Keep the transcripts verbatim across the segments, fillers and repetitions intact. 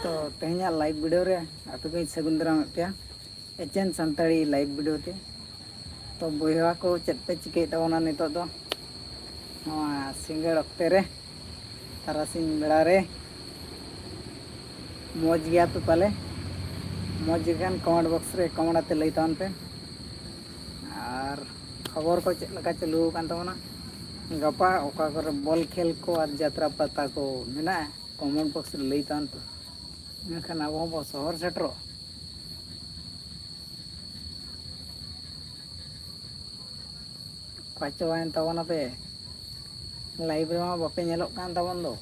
ᱛᱚ, ᱛᱮᱦᱮᱧᱟᱜ live video ᱨᱮ ᱟᱯᱮ ᱠᱚᱧ ᱥᱟᱹᱜᱩᱱ ᱫᱟᱨᱟᱢᱮᱫ ᱯᱮᱭᱟ ᱮᱪᱮᱱ ᱥᱟᱱᱛᱟᱲᱤ live video ᱛᱮ᱾ ᱛᱚ ᱵᱚᱭᱦᱟ ᱠᱚ, ᱪᱮᱫ ᱯᱮ ᱪᱤᱠᱟᱹᱭᱮᱫ ᱛᱟᱵᱚᱱᱟ ᱱᱤᱛᱚᱜ ᱫᱚ? ᱱᱚᱣᱟ ᱥᱤᱸᱜᱟᱹᱲ ᱚᱠᱛᱮ ᱨᱮ, ᱛᱟᱨᱟᱥᱤᱧ ᱵᱮᱲᱟ ᱨᱮ ᱢᱚᱡᱽ ᱜᱮᱭᱟ ᱯᱮ ᱯᱟᱞᱮ? ᱢᱚᱡᱽ ᱜᱮ ᱠᱷᱟᱱ comment box ᱨᱮ comment ᱟᱛᱮ ᱞᱟᱹᱭ ᱛᱟᱵᱚᱱ ᱯᱮ᱾ ᱟᱨ ᱠᱷᱚᱵᱚᱨ ᱠᱚ ᱪᱮᱫ ᱞᱮᱠᱟ ᱪᱟᱹᱞᱩ ᱟᱠᱟᱱ ᱛᱟᱵᱚᱱᱟ? ᱜᱟᱯᱟ ᱚᱠᱟ ᱠᱚᱨᱮ ᱵᱚᱞ ᱠᱷᱮᱞ ᱠᱚ ᱟᱨ ᱡᱟᱛᱨᱟ ᱯᱟᱛᱟ ᱠᱚ ᱢᱮᱱᱟᱜᱼᱟ, comment box ᱨᱮ ᱞᱟᱹᱭ ᱛᱟᱵᱚᱱ ᱯᱮ᱾ ᱢᱮᱱᱠᱷᱟᱱ ᱟᱵᱚ ᱦᱚᱸᱵᱚ ᱥᱚᱦᱚᱨ ᱥᱮᱴᱮᱨᱚᱜ᱾ ᱚᱠᱟ ᱪᱟᱵᱟᱭᱮᱱ ᱛᱟᱵᱚᱱᱟᱯᱮ? Live ᱨᱮᱢᱟ ᱵᱟᱯᱮ ᱧᱮᱞᱚᱜ ᱠᱟᱱ ᱛᱟᱵᱚᱱ ᱫᱚ᱾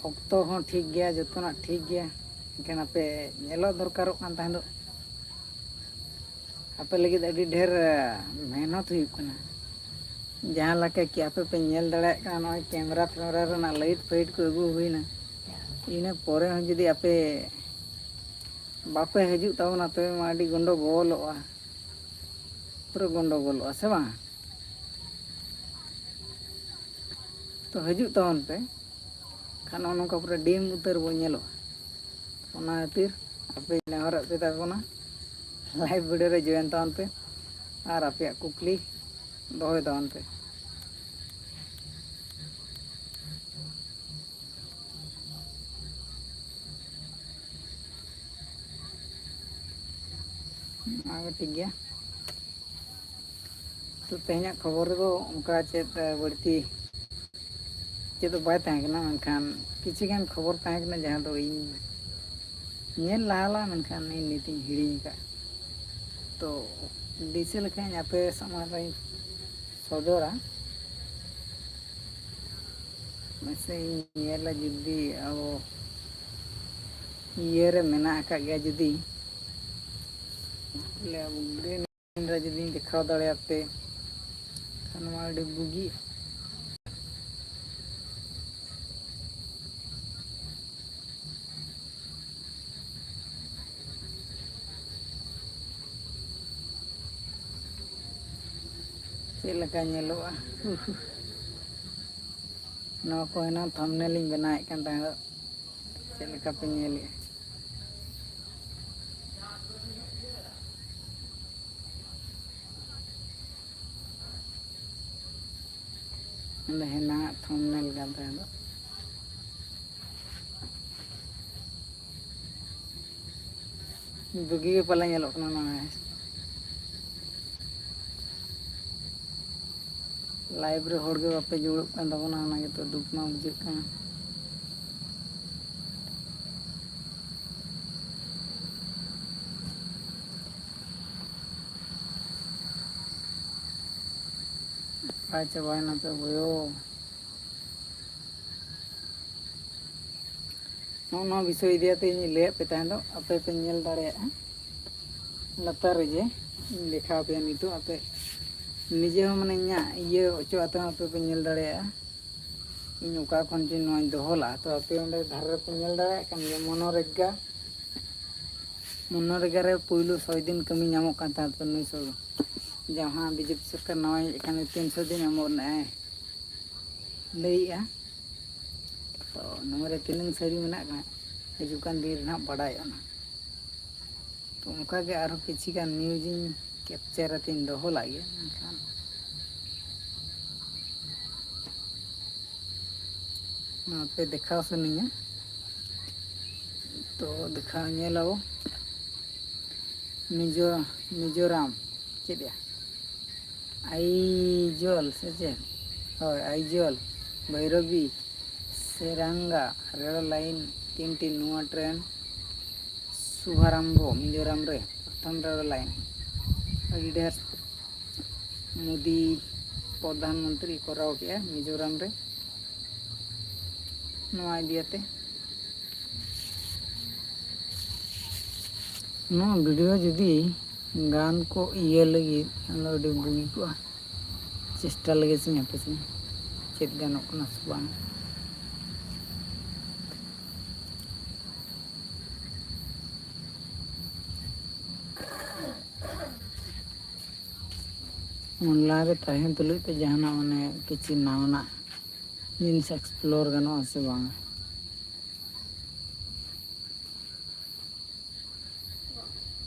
ᱚᱠᱛᱚ ᱦᱚᱸ ᱴᱷᱤᱠ ᱜᱮᱭᱟ, ᱡᱚᱛᱚᱱᱟᱜ ᱴᱷᱤᱠ ᱜᱮᱭᱟ, ᱮᱱᱠᱷᱟᱱ ᱟᱯᱮ ᱧᱮᱞᱚᱜ ᱫᱚᱨᱠᱟᱨᱚᱜ ᱠᱟᱱ ᱛᱟᱦᱮᱸ ᱫᱚ᱾ ᱟᱯᱮ ᱞᱟᱹᱜᱤᱫ ᱟᱹᱰᱤ ᱰᱷᱮᱨ ᱢᱮᱦᱱᱚᱛ ᱦᱩᱭᱩᱜ ᱠᱟᱱᱟ᱾ ᱡᱟᱦᱟᱸ ᱞᱮᱠᱟ ᱠᱤ ᱟᱯᱮ ᱯᱮ ᱧᱮᱞ ᱫᱟᱲᱮᱭᱟᱜ ᱠᱟᱱᱟ, ᱱᱚᱜᱼᱚᱭ camera ᱯᱷᱮᱢᱨᱟ ᱨᱮᱱᱟᱜ light ᱯᱷᱟᱭᱤᱴ ᱠᱚ ᱟᱹᱜᱩ ᱦᱩᱭᱱᱟ᱾ ᱤᱱᱟᱹ ᱯᱚᱨᱮ ᱦᱚᱸ ᱡᱩᱫᱤ ᱟᱯᱮ ᱵᱟᱯᱮ ᱦᱤᱡᱩᱜ ᱛᱟᱵᱚᱱᱟ, ᱛᱚᱵᱮ ᱢᱟ ᱟᱹᱰᱤ ᱜᱚᱱᱰᱚᱜᱳᱞᱚᱜᱼᱟ, ᱯᱩᱨᱟᱹ ᱜᱚᱱᱰᱚᱜᱳᱞᱚᱜᱼᱟ, ᱥᱮ ᱵᱟᱝ? ᱛᱚ ᱦᱤᱡᱩᱜ ᱛᱟᱵᱚᱱ ᱯᱮ, ᱠᱷᱟᱱ ᱱᱚᱜᱼᱚ ᱱᱚᱝᱠᱟ ᱯᱩᱨᱟᱹ ᱰᱤᱢ ᱩᱛᱟᱹᱨ ᱵᱚᱱ ᱧᱮᱞᱚᱜᱼᱟ᱾ ᱚᱱᱟ ᱠᱷᱟᱹᱛᱤᱨ ᱟᱯᱮ ᱱᱮᱦᱚᱨᱚᱜ ᱯᱮ ᱛᱟᱵᱚᱱᱟ, live video ᱨᱮ join ᱛᱟᱵᱚᱱ ᱯᱮ ᱟᱨ ᱟᱯᱮᱭᱟᱜ ᱠᱩᱠᱞᱤ ᱫᱚᱦᱚᱭ ᱛᱟᱵᱚᱱ ᱯᱮ᱾ ᱚᱱᱟ ᱜᱮ ᱴᱷᱤᱠ ᱜᱮᱭᱟ᱾ ᱛᱚ, ᱛᱮᱦᱮᱧᱟᱜ ᱠᱷᱚᱵᱚᱨ ᱨᱮᱫᱚ ᱚᱱᱠᱟ ᱪᱮᱫ, ᱮ, ᱵᱟᱹᱲᱛᱤ ᱪᱮᱫ ᱫᱚ ᱵᱟᱭ ᱛᱟᱦᱮᱸ ᱠᱟᱱᱟ, ᱢᱮᱱᱠᱷᱟᱱ ᱠᱤᱪᱷᱩ ᱜᱟᱱ ᱠᱷᱚᱵᱚᱨ ᱛᱟᱦᱮᱸ ᱠᱟᱱᱟ, ᱡᱟᱦᱟᱸ ᱫᱚ ᱤᱧ ᱧᱮᱞ ᱞᱟᱦᱟ ᱞᱮᱫᱟ, ᱢᱮᱱᱠᱷᱟᱱ ᱤᱧ ᱱᱤᱛᱤᱧ ᱦᱤᱲᱤᱧ ᱟᱠᱟᱫ᱾ ᱛᱚ, ᱫᱤᱥᱟᱹ ᱞᱮᱠᱷᱟᱱ ᱟᱯᱮ ᱥᱟᱢᱟᱝ ᱨᱮᱧ ᱥᱚᱫᱚᱨᱟ᱾ ᱢᱟᱥᱮ ᱤᱧ ᱧᱮᱞᱟ ᱡᱩᱫᱤ ᱟᱵᱚ ᱤᱭᱟᱹ ᱨᱮ ᱢᱮᱱᱟᱜ ᱟᱠᱟᱫ ᱜᱮᱭᱟ, ᱡᱩᱫᱤ ᱞᱮ ᱟᱵᱚ green ᱨᱮ ᱡᱩᱫᱤᱧ ᱫᱮᱠᱷᱟᱣ ᱫᱟᱲᱮᱭᱟᱯᱮ ᱠᱷᱟᱱ ᱢᱟ ᱟᱹᱰᱤ ᱵᱩᱜᱤ᱾ ᱪᱮᱫ ᱞᱮᱠᱟ ᱧᱮᱞᱚᱜᱼᱟ? ᱱᱚᱣᱟ ᱠᱚ ᱦᱮᱱᱟᱝ ᱛᱷᱟᱢᱵᱱᱮᱞ ᱤᱧ ᱵᱮᱱᱟᱣᱮᱫ ᱠᱟᱱ ᱛᱟᱦᱮᱸᱫ, ᱪᱮᱫ ᱞᱮᱠᱟ ᱯᱮ ᱧᱮᱞᱮᱫᱼᱟ? ᱚᱸᱰᱮ ᱦᱮᱱᱟᱝ ᱛᱷᱟᱢᱵᱱᱮᱞ ᱠᱟᱱ ᱛᱟᱦᱮᱸᱫ ᱫᱚ᱾ ᱵᱩᱜᱤ ᱜᱮ ᱯᱟᱞᱮ ᱧᱮᱞᱚᱜ ᱠᱟᱱᱟ ᱱᱚᱣᱟ᱾ ᱞᱟᱭᱤᱵᱷ ᱨᱮ ᱦᱚᱲ ᱜᱮ ᱵᱟᱯᱮ ᱡᱩᱲᱩᱜ ᱠᱟᱱ ᱛᱟᱵᱚᱱᱟ, ᱚᱱᱟ ᱜᱮᱛᱚ ᱫᱩᱠ ᱢᱟ ᱵᱩᱡᱷᱟᱹᱜ ᱠᱟᱱᱟ᱾ ᱵᱟᱭ ᱪᱟᱵᱟᱭᱮᱱᱟ ᱛᱚ ᱵᱚᱭᱚ᱾ ᱱᱚᱜᱼᱚ ᱱᱚᱣᱟ ᱵᱤᱥᱚᱭ ᱤᱫᱤ ᱠᱟᱛᱮ ᱤᱧ ᱞᱟᱹᱭᱟᱫ ᱯᱮ ᱛᱟᱦᱮᱸ ᱫᱚ, ᱟᱯᱮ ᱯᱮ ᱧᱮᱞ ᱫᱟᱲᱮᱭᱟᱜᱼᱟ ᱞᱟᱛᱟᱨ ᱨᱮ ᱡᱮ ᱤᱧ ᱫᱮᱠᱷᱟᱣ ᱯᱮᱭᱟ ᱱᱤᱛᱚᱜ᱾ ᱟᱯᱮ ᱱᱤᱡᱮ ᱦᱚᱸ ᱢᱟᱱᱮ ᱤᱧᱟᱹᱜ ᱤᱭᱟᱹ ᱚᱪᱚᱜ ᱟᱛᱮ ᱦᱚᱸ ᱟᱯᱮ ᱯᱮ ᱧᱮᱞ ᱫᱟᱲᱮᱭᱟᱜᱼᱟ᱾ ᱤᱧ ᱚᱠᱟ ᱠᱷᱚᱱ ᱪᱚᱧ ᱱᱚᱣᱟᱧ ᱫᱚᱦᱚ ᱞᱟᱜᱼᱟ, ᱛᱚ ᱟᱯᱮ ᱚᱸᱰᱮ ᱫᱷᱟᱨᱮ ᱨᱮᱯᱮ ᱧᱮᱞ ᱫᱟᱲᱮᱭᱟᱜ ᱠᱟᱱ ᱜᱮᱭᱟ ᱢᱚᱱᱚᱨᱮᱜᱟ᱾ ᱢᱚᱱᱚᱨᱮᱜᱟ ᱨᱮ ᱯᱩᱭᱞᱩ ᱥᱚᱭ ᱫᱤᱱ ᱠᱟᱹᱢᱤ ᱧᱟᱢᱚᱜ ᱠᱟᱱ ᱛᱟᱦᱮᱸᱫ ᱛᱚ ᱱᱩᱭ ᱥᱚ, ᱡᱟᱦᱟᱸ ᱵᱤᱡᱮᱯᱤ ᱥᱚᱨᱠᱟᱨ ᱱᱟᱣᱟᱭ ᱦᱮᱡ ᱟᱠᱟᱱ ᱛᱤᱱᱥᱚ ᱫᱤᱱ ᱮᱢᱚᱜ ᱨᱮᱱᱟᱜ ᱮ ᱞᱟᱹᱭᱮᱜᱼᱟ᱾ ᱛᱚ ᱱᱚᱣᱟ ᱨᱮ ᱛᱤᱱᱟᱹᱝ ᱥᱟᱹᱨᱤ ᱢᱮᱱᱟᱜ ᱠᱟᱱᱟ, ᱦᱤᱡᱩᱜ ᱠᱟᱱ ᱫᱤᱱ ᱨᱮ ᱱᱟᱦᱟᱜ ᱵᱟᱰᱟᱭᱚᱜᱼᱟ ᱱᱟᱦᱟᱜ᱾ ᱛᱚ ᱚᱱᱠᱟ ᱜᱮ ᱟᱨᱦᱚᱸ ᱠᱤᱪᱷᱤ ᱜᱟᱱ ᱱᱤᱭᱩᱡᱽ ᱤᱧ ᱠᱮᱯᱪᱟᱨ ᱟᱛᱮᱧ ᱫᱚᱦᱚ ᱞᱟᱜ ᱜᱮᱭᱟ, ᱢᱮᱱᱠᱷᱟᱱ ᱱᱚᱣᱟ ᱯᱮ ᱫᱮᱠᱷᱟᱣ ᱥᱟᱱᱟᱧᱟ᱾ ᱛᱚ ᱫᱮᱠᱷᱟᱣ ᱧᱮᱞ ᱟᱵᱚ᱾ ᱢᱤᱡᱳ-, ᱢᱤᱡᱳᱨᱟᱢ, ᱪᱮᱫ ᱭᱟ? ᱟᱭᱤᱡᱚᱞ ᱥᱮ ᱪᱮᱫ? ᱦᱳᱭ, ᱟᱭᱤᱡᱚᱞ, ᱵᱷᱳᱭᱨᱚᱵᱤ, ᱥᱮᱨᱟᱝᱜᱟ ᱨᱮᱞ ᱞᱟᱭᱤᱱ ᱛᱤᱱᱴᱤ ᱱᱚᱣᱟ ᱴᱨᱮᱱ ᱥᱩᱵᱷᱟᱨᱟᱢᱵᱷᱚ ᱢᱤᱡᱳᱨᱟᱢ ᱨᱮ ᱯᱨᱚᱛᱷᱚᱢ ᱨᱮᱞ ᱞᱟᱭᱤᱱ ᱟᱹᱰᱤ ᱰᱷᱮᱨ ᱢᱳᱫᱤ ᱯᱨᱚᱫᱷᱟᱱ ᱢᱚᱱᱛᱨᱤ ᱠᱚᱨᱟᱣ ᱠᱮᱜᱼᱟ ᱢᱤᱡᱳᱨᱟᱢ ᱨᱮ᱾ ᱱᱚᱣᱟ ᱤᱫᱤ ᱠᱟᱛᱮ ᱱᱚᱣᱟ ᱵᱷᱤᱰᱤᱭᱳ ᱡᱩᱫᱤ ᱜᱟᱱ ᱠᱚ ᱤᱭᱟᱹ ᱞᱟᱹᱜᱤᱫ, ᱚᱱᱟ ᱫᱚ ᱟᱹᱰᱤ ᱵᱩᱜᱤ ᱠᱚᱜᱼᱟ᱾ ᱪᱮᱥᱴᱟ ᱞᱟᱹᱜᱤᱫ ᱥᱮ ᱦᱟᱯᱮ ᱥᱮ ᱪᱮᱫ ᱜᱟᱱᱚᱜ ᱠᱟᱱᱟ ᱥᱮ ᱵᱟᱝ᱾ ᱚᱱᱞᱟᱭᱤᱱ ᱨᱮ ᱛᱟᱦᱮᱱ ᱛᱩᱞᱩᱡ ᱛᱮ ᱡᱟᱦᱟᱱᱟᱜ ᱢᱟᱱᱮ ᱠᱤᱪᱷᱩ ᱱᱟᱣᱟᱱᱟᱜ ᱡᱤᱱᱤᱥ ᱮᱠᱥᱯᱞᱳᱨ ᱜᱟᱱᱚᱜᱼᱟ ᱥᱮ ᱵᱟᱝ?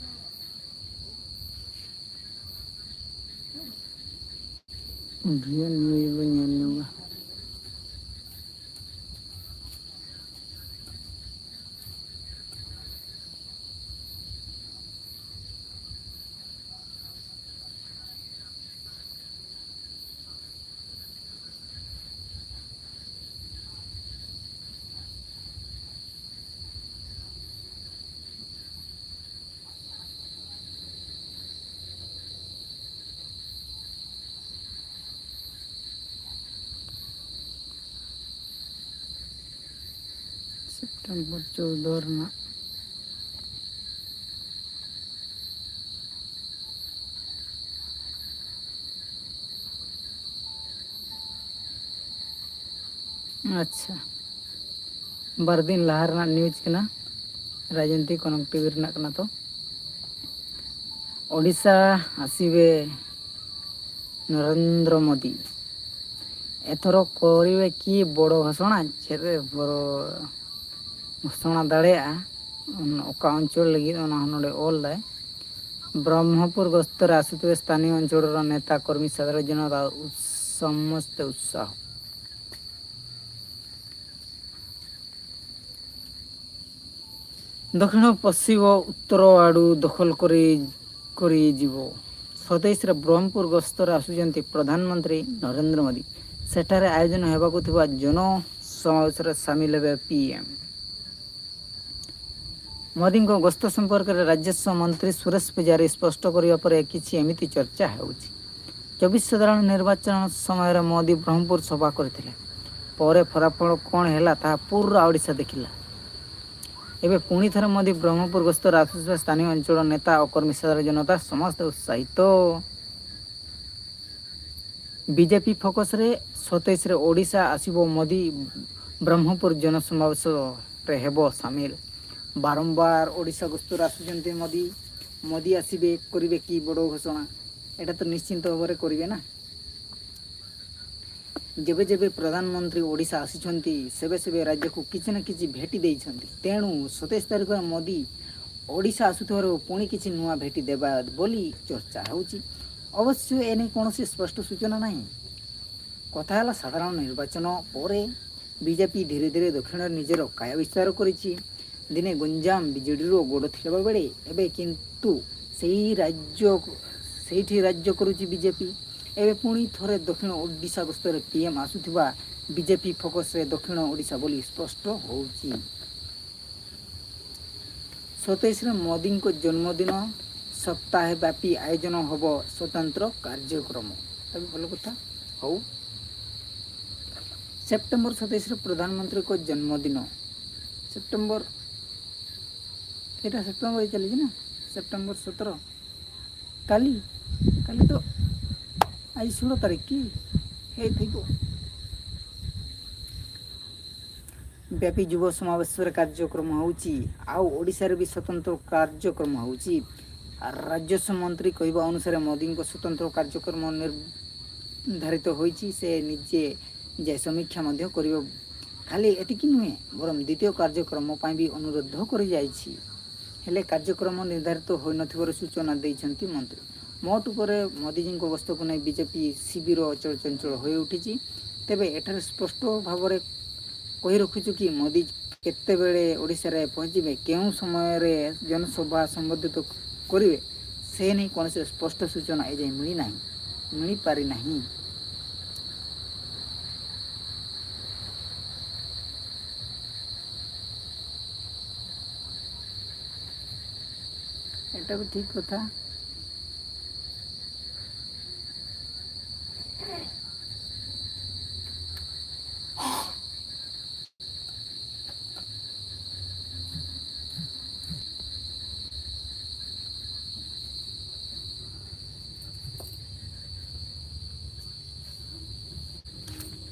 ᱵᱷᱤᱭᱩ ᱱᱤᱭᱩᱡᱽ ᱵᱚᱱ ᱧᱮᱞ ᱧᱚᱜᱟ᱾ ᱥᱮᱯᱴᱮᱢᱵᱚᱨ ᱪᱳᱫᱽᱫᱳ ᱨᱮᱱᱟᱜ᱾ ᱟᱪᱪᱷᱟ, ᱵᱟᱨ ᱫᱤᱱ ᱞᱟᱦᱟ ᱨᱮᱱᱟᱜ ᱱᱤᱭᱩᱡᱽ ᱠᱟᱱᱟ, ᱨᱟᱡᱽᱱᱤᱛᱤ ᱠᱚᱱᱚᱠ ᱴᱤᱵᱷᱤ ᱨᱮᱱᱟᱜ ᱠᱟᱱᱟ᱾ ᱛᱚ, ᱳᱰᱤᱥᱟ ᱟᱥᱤᱵᱮ ᱱᱚᱨᱮᱱᱫᱨᱚ ᱢᱳᱫᱤ, ᱮᱛᱷᱚᱨᱚ ᱠᱚᱨᱤᱵᱮ ᱠᱤ ᱵᱚᱲᱚ ᱜᱷᱳᱥᱚᱬᱟ? ᱪᱮᱫ ᱮ ᱵᱚᱲᱚ ᱜᱷᱳᱥᱚᱬᱟ ᱫᱟᱲᱮᱭᱟᱜᱼᱟ? ᱚᱱ-, ᱚᱠᱟ ᱚᱧᱪᱚᱞ ᱞᱟᱹᱜᱤᱫ, ᱚᱱᱟ ᱦᱚᱸ ᱱᱚᱰᱮ ᱚᱞ ᱫᱟᱭ᱾ ᱵᱨᱚᱦᱢᱚᱯᱩᱨ ᱜᱚᱥᱛᱚ ᱨᱮ ᱟᱥᱩᱛᱚᱵᱮ ᱥᱛᱷᱟᱱᱤᱭᱚ ᱚᱧᱪᱚᱞ ᱨᱮ ᱱᱮᱛᱟ ᱠᱚᱨᱢᱤ ᱥᱟᱫᱷᱟᱨᱚᱱ ᱡᱚᱱᱚᱛᱟ ᱩᱥ-, ᱥᱚᱢᱚᱥᱛᱮ ᱩᱛᱥᱟᱦᱚ᱾ ᱫᱚᱠᱷᱤᱬ ᱯᱚᱥᱪᱤᱢ ᱩᱛᱛᱚᱨ ᱟᱲᱩ ᱫᱚᱠᱷᱚᱞ ᱠᱚᱨᱤ, ᱠᱚᱨᱤ ᱡᱤᱵᱚ᱾ ᱥᱚᱛᱮᱭᱤᱥ ᱨᱮ ᱵᱨᱚᱦᱢᱯᱩᱨ ᱜᱚᱥᱛᱚ ᱨᱮ ᱟᱥᱩᱪᱚᱱᱛᱤ ᱯᱨᱚᱫᱷᱟᱱ ᱢᱚᱱᱛᱨᱤ ᱱᱚᱨᱮᱱᱫᱨᱚ ᱢᱳᱫᱤ᱾ ᱥᱮᱴᱟᱨᱮ ᱟᱭᱳᱡᱚᱱ ᱦᱮᱵᱟᱠᱩ ᱛᱷᱤᱵᱟ ᱡᱚᱱᱚ ᱥᱚᱢᱟᱵᱮᱥ ᱨᱮ ᱥᱟᱢᱤᱞ ᱦᱮᱵᱮ ᱯᱤ ᱮᱢ᱾ ମୋଦିଙ୍କ ଗସ୍ତ ସମ୍ପର୍କରେ ରାଜସ୍ୱ ମନ୍ତ୍ରୀ ସୁରେଶ ପୂଜାରୀ ସ୍ପଷ୍ଟ କରିବା ପରେ କିଛି ଏମିତି ଚର୍ଚ୍ଚା ହେଉଛି। ଚବିଶ ସାଧାରଣ ନିର୍ବାଚନ ସମୟରେ ମୋଦି ବ୍ରହ୍ମପୁର ସଭା କରିଥିଲେ। ପରେ ଫଳାଫଳ କ'ଣ ହେଲା, ତାହା ପୁରା ଓଡ଼ିଶା ଦେଖିଲା। ଏବେ ପୁଣି ଥରେ ମୋଦି ବ୍ରହ୍ମପୁର ଗସ୍ତରେ ଆସୁଥିବା ସ୍ଥାନୀୟ ଅଞ୍ଚଳ ନେତା ଓ କର୍ମୀ ସାଧାରଣ ଜନତା ସମସ୍ତେ ଉତ୍ସାହିତ। ବିଜେପି ଫୋକସରେ, ସତେଇଶରେ ଓଡ଼ିଶା ଆସିବ ମୋଦି, ବ୍ରହ୍ମପୁର ଜନସମାବେଶରେ ହେବ ସାମିଲ। ବାରମ୍ବାର ଓଡ଼ିଶା ଗସ୍ତରେ ଆସୁଛନ୍ତି ମୋଦି। ମୋଦି ଆସିବେ, କରିବେ କି ବଡ଼ ଘୋଷଣା? ଏଇଟା ତ ନିଶ୍ଚିନ୍ତ ଭାବରେ କରିବେ ନା। ଯେବେ ଯେବେ ପ୍ରଧାନମନ୍ତ୍ରୀ ଓଡ଼ିଶା ଆସିଛନ୍ତି, ସେବେ ସେବେ ରାଜ୍ୟକୁ କିଛି ନା କିଛି ଭେଟି ଦେଇଛନ୍ତି। ତେଣୁ ସତେଇଶ ତାରିଖରେ ମୋଦି ଓଡ଼ିଶା ଆସୁଥିବାରୁ ପୁଣି କିଛି ନୂଆ ଭେଟି ଦେବା ବୋଲି ଚର୍ଚ୍ଚା ହେଉଛି। ଅବଶ୍ୟ ଏ ନେଇ କୌଣସି ସ୍ପଷ୍ଟ ସୂଚନା ନାହିଁ। କଥା ହେଲା, ସାଧାରଣ ନିର୍ବାଚନ ପରେ ବିଜେପି ଧୀରେ ଧୀରେ ଦକ୍ଷିଣରେ ନିଜର କାୟା ବିସ୍ତାର କରିଛି। ଦିନେ ଗଞ୍ଜାମ ବିଜେଡ଼ିର ଗଡ଼ ଥିବାବେଳେ ଏବେ କିନ୍ତୁ ସେହି ରାଜ୍ୟ, ସେଇଠି ରାଜ୍ୟ କରୁଛି ବିଜେପି। ଏବେ ପୁଣି ଥରେ ଦକ୍ଷିଣ ଓଡ଼ିଶା ଗସ୍ତରେ ପିଏମ୍ ଆସୁଥିବା ବିଜେପି ଫୋକସରେ ଦକ୍ଷିଣ ଓଡ଼ିଶା ବୋଲି ସ୍ପଷ୍ଟ ହେଉଛି। ସତେଇଶରେ ମୋଦିଙ୍କ ଜନ୍ମଦିନ, ସପ୍ତାହେ ବ୍ୟାପୀ ଆୟୋଜନ ହେବ ସ୍ୱତନ୍ତ୍ର କାର୍ଯ୍ୟକ୍ରମ। ତା ବି ଭଲ କଥା। ହଉ, ସେପ୍ଟେମ୍ବର ସତେଇଶରେ ପ୍ରଧାନମନ୍ତ୍ରୀଙ୍କ ଜନ୍ମଦିନ। ସେପ୍ଟେମ୍ବର, ଏଇଟା ସେପ୍ଟେମ୍ବର ଚାଲିଛି ନା, ସେପ୍ଟେମ୍ବର ସତର। କାଲି, କାଲି ତ ଆଜି ଷୋହଳ ତାରିଖ କି? ହେଇଥିବ। ବ୍ୟାପୀ ଯୁବ ସମାବେଶରେ କାର୍ଯ୍ୟକ୍ରମ ହେଉଛି, ଆଉ ଓଡ଼ିଶାରେ ବି ସ୍ୱତନ୍ତ୍ର କାର୍ଯ୍ୟକ୍ରମ ହେଉଛି। ରାଜସ୍ୱ ମନ୍ତ୍ରୀ କହିବା ଅନୁସାରେ, ମୋଦିଙ୍କ ସ୍ୱତନ୍ତ୍ର କାର୍ଯ୍ୟକ୍ରମ ନିର୍ଦ୍ଧାରିତ ହୋଇଛି। ସେ ନିଜେ ଯାଇ ସମୀକ୍ଷା ମଧ୍ୟ କରିବ। ଖାଲି ଏତିକି ନୁହେଁ, ବରଂ ଦ୍ୱିତୀୟ କାର୍ଯ୍ୟକ୍ରମ ପାଇଁ ବି ଅନୁରୋଧ କରିଯାଇଛି। ହେଲେ କାର୍ଯ୍ୟକ୍ରମ ନିର୍ଦ୍ଧାରିତ ହୋଇନଥିବାର ସୂଚନା ଦେଇଛନ୍ତି ମନ୍ତ୍ରୀ। ମୋଟ ଉପରେ ମୋଦିଜୀଙ୍କ ଗସ୍ତକୁ ନେଇ ବିଜେପି ଶିବିର ଅଚଳଚଞ୍ଚଳ ହୋଇଉଠିଛି। ତେବେ ଏଠାରେ ସ୍ପଷ୍ଟ ଭାବରେ କହି ରଖୁଛୁ କି ମୋଦି କେତେବେଳେ ଓଡ଼ିଶାରେ ପହଞ୍ଚିବେ, କେଉଁ ସମୟରେ ଜନସଭା ସମ୍ବୋଧିତ କରିବେ, ସେ ନେଇ କୌଣସି ସ୍ପଷ୍ଟ ସୂଚନା ଏଯାଏ ମିଳିନାହିଁ, ମିଳିପାରିନାହିଁ। ଏଟା ବି ଠିକ୍ କଥା।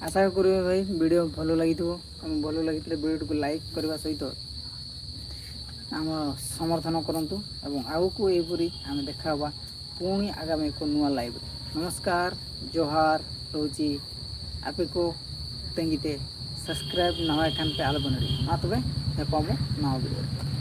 ଆଶା କରିବେ ଭାଇ, ଭିଡ଼ିଓ ଭଲ ଲାଗିଥିବ ଏବଂ ଭଲ ଲାଗିଥିଲେ ଭିଡ଼ିଓଟିକୁ ଲାଇକ୍ କରିବା ସହିତ ଆମ ସମର୍ଥନ କରନ୍ତୁ ଏବଂ ଆଗକୁ ଏହିପରି ଆମେ ଦେଖା ହେବା ପୁଣି ଆଗାମୀ ଏକ ନୂଆ ଲାଇଭ୍ରେ। ନମସ୍କାର, ଜୋହାର ରହୁଛି। ᱟᱯᱮ ᱠᱚ ᱛᱟᱺᱜᱤ ᱛᱮ subscribe ᱱᱟᱣᱟᱭ ᱠᱷᱟᱱ ᱯᱮ ᱟᱞᱚ ᱵᱚᱱ ᱦᱤᱲᱤᱧ᱾ ᱢᱟ ᱛᱚᱵᱮ ᱧᱟᱯᱟᱢ ᱵᱚ ᱱᱟᱣᱟ video ᱨᱮ᱾